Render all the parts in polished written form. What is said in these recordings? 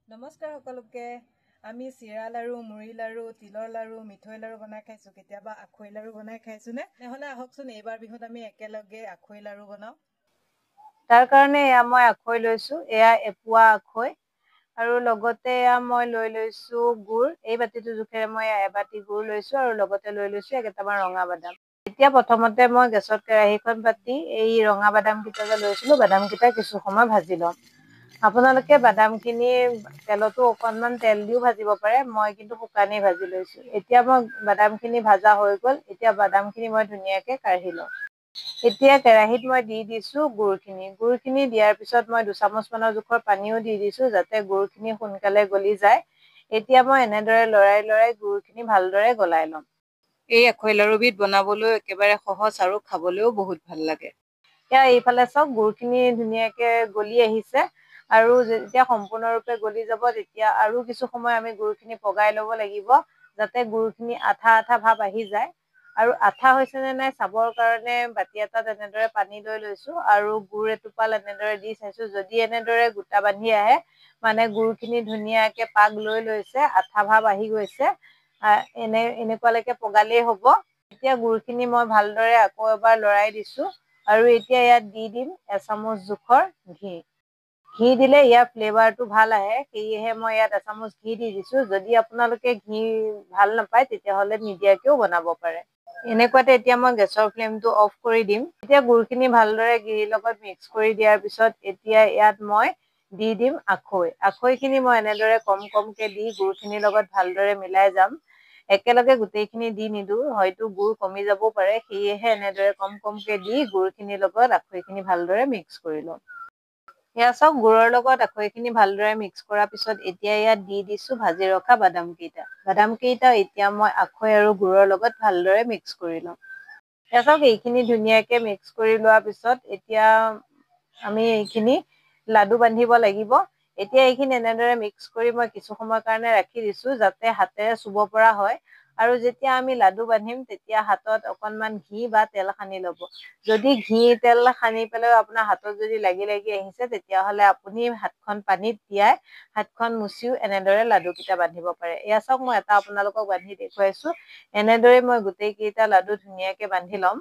নমস্কাৰ সকলোকে। আমি চিৰা লাড়ু, মুড়ি লাড়ু, তিলৰ লাড়ু, মিঠৈ লাড়ু বনাই খাইছোঁ, কেতিয়াবা আখৈ লাড়ু বনাই খাইছোঁনে? তেনেহ'লে আহকচোন, এইবাৰ বিহুত আমি একেলগে আখৈ লাড়ু বনাওঁ। তাৰ কাৰণে এয়া মই আখৈ লৈছোঁ, এয়া এপোৱা আখৈ আৰু লগতে এয়া মই লৈ লৈছোঁ গুড়। এই বাতিটোৰ জোখেৰে মই এবাতি গুড় লৈছোঁ আৰু লগতে লৈ লৈছোঁ কেইটামান ৰঙা বাদাম। এতিয়া প্ৰথমতে মই গেছত কেৰাহীখন পাতি এই ৰঙা বাদামকেইটা যে লৈছিলোঁ, বাদামকেইটা কিছু সময় ভাজি ল'ম। আপোনালোকে বাদামখিনি তেলতো অকণমান তেল দিও ভাজিব পাৰে, মই কিন্তু শুকানেই ভাজি লৈছোঁ। এতিয়া মই বাদামখিনি ভাজা হৈ গ'ল। এতিয়া বাদামখিনি মই ধুনীয়াকৈ কাঢ়ি ল'ম। এতিয়া কেৰাহীত মই দি দিছোঁ গুড়খিনি। গুড়খিনি দিয়াৰ পিছত মই দুচামুচমানৰ জোখৰ পানীও দি দিছোঁ, যাতে গুড়খিনি সোনকালে গলি যায়। এতিয়া মই এনেদৰে লৰাই লৰাই গুড়খিনি ভালদৰে গলাই ল'ম। এই আখৈ লাড়ুবিধ বনাবলৈ একেবাৰে সহজ আৰু খাবলৈও বহুত ভাল লাগে। এতিয়া এইফালে চাওক, গুড়খিনি ধুনীয়াকৈ গলি আহিছে আৰু যেতিয়া সম্পূৰ্ণৰূপে গলি যাব, তেতিয়া আৰু কিছু সময় আমি গুড়খিনি পগাই ল'ব লাগিব, যাতে গুড়খিনি আঠা আঠা ভাৱ আহি যায়। আৰু আঠা হৈছে নে নাই চাবৰ কাৰণে বাতি এটাত এনেদৰে পানী লৈ লৈছোঁ আৰু গুড় এটোপাল এনেদৰে দি চাইছোঁ। যদি এনেদৰে গোটা বান্ধি আহে, মানে গুড়খিনি ধুনীয়াকৈ পাগ লৈ লৈছে, আঠা ভাৱ আহি গৈছে। এনেকুৱালৈকে পগালেই হ'ব। এতিয়া গুড়খিনি মই ভালদৰে আকৌ এবাৰ লৰাই দিছোঁ আৰু এতিয়া ইয়াত দি দিম এচামুচ জোখৰ ঘি। ঘি দিলে ইয়াৰ ফ্লেভাৰটো ভাল আহে, সেয়েহে মই ইয়াত এচামুচ ঘি দি দিছোঁ। যদি আপোনালোকে ঘি ভাল নাপায়, তেতিয়াহ'লে নিদিয়াকৈও বনাব পাৰে। এনেকুৱাতে এতিয়া মই গেছৰ ফ্লেমটো অফ কৰি দিম। এতিয়া গুড়খিনি ভালদৰে ঘিৰ লগত মিক্স কৰি দিয়াৰ পিছত এতিয়া ইয়াত মই দি দিম আখৈ। আখৈখিনি মই এনেদৰে কম কমকৈ দি গুড়খিনিৰ লগত ভালদৰে মিলাই যাম। একেলগে গোটেইখিনি দি নিদিওঁ, হয়তো গুড় কমি যাবও পাৰে। সেয়েহে এনেদৰে কম কমকৈ দি গুড়খিনিৰ লগত আখৈখিনি ভালদৰে মিক্স কৰি ল'ম। এয়া চাওক, গুড়ৰ লগত আখৈখিনি ভালদৰে মিক্স কৰাৰ পিছত এতিয়া ইয়াত দি দিছোঁ ভাজি ৰখা বাদামকেইটা। বাদামকেইটা এতিয়া মই আখৈ আৰু গুড়ৰ লগত ভালদৰে মিক্স কৰি ল'ম। এয়া চাওক, এইখিনি ধুনীয়াকৈ মিক্স কৰি লোৱাৰ পিছত এতিয়া আমি এইখিনি লাডু বান্ধিব লাগিব। এতিয়া এইখিনি এনেদৰে মিক্স কৰি মই কিছু সময়ৰ কাৰণে ৰাখি দিছোঁ, যাতে হাতেৰে চুব পৰা হয়। আৰু যেতিয়া আমি লাডু বান্ধিম, তেতিয়া হাতত অকণমান ঘি বা তেল সানি ল'ব। যদি ঘি তেল সানি পেলাইও আপোনাৰ হাতত যদি লাগি লাগি আহিছে, তেতিয়াহ'লে আপুনি হাতখন পানীত তিয়াই হাতখন মুচিও এনেদৰে লাডুকেইটা বান্ধিব পাৰে। এয়া চাওক, মই এটা আপোনালোকক বান্ধি দেখুৱাইছোঁ। এনেদৰে মই গোটেইকেইটা লাডু ধুনীয়াকৈ বান্ধি ল'ম।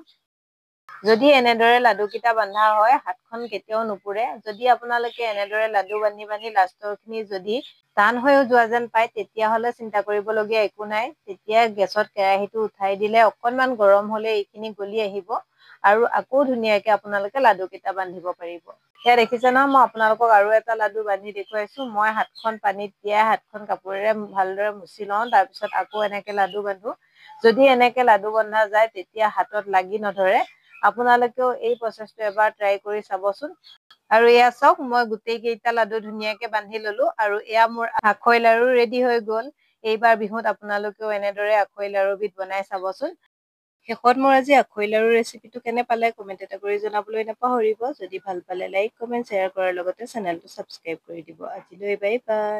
যদি এনেদৰে লাডুকেইটা বন্ধা হয়, হাতখন কেতিয়াও নুপুৰে। যদি আপোনালোকে এনেদৰে লাডু বান্ধি বান্ধি লাষ্টৰখিনি যদি টান হৈও যোৱা যেন পায়, তেতিয়াহ'লে চিন্তা কৰিবলগীয়া একো নাই। তেতিয়া গেছত কেৰাহীটো উঠাই দিলে অকণমান গৰম হ'লে এইখিনি গলি আহিব আৰু আকৌ ধুনীয়াকৈ আপোনালোকে লাডুকেইটা বান্ধিব পাৰিব। এয়া দেখিছে নহয়, মই আপোনালোকক আৰু এটা লাডু বান্ধি দেখুৱাইছোঁ। মই হাতখন পানীত তিয়াই হাতখন কাপোৰেৰে ভালদৰে মুচি লওঁ, তাৰপিছত আকৌ এনেকৈ লাডু বান্ধো। যদি এনেকৈ লাডু বন্ধা যায়, তেতিয়া হাতত লাগি নধৰে। আপোনালোকেও এই প্ৰচেছটো এবাৰ ট্ৰাই কৰি চাবচোন। আৰু এয়া চাওক, মই গোটেইকেইটা লাডু ধুনীয়াকৈ বান্ধি ললো আৰু এয়া মোৰ আখৈ লাড়ু ৰেডি হৈ গ'ল। এইবাৰ বিহুত আপোনালোকেও এনেদৰে আখৈ লাড়ুবিধ বনাই চাবচোন। শেষত মোৰ আজি আখৈ লাড়ু ৰেচিপিটো কেনে পালে, কমেণ্ট এটা কৰি জনাবলৈ নাপাহৰিব। যদি ভাল পালে, লাইক, কমেণ্ট, শ্বেয়াৰ কৰাৰ লগতে চেনেলটো ছাবস্ক্ৰাইব কৰি দিব। আজিলৈ বাই বাই।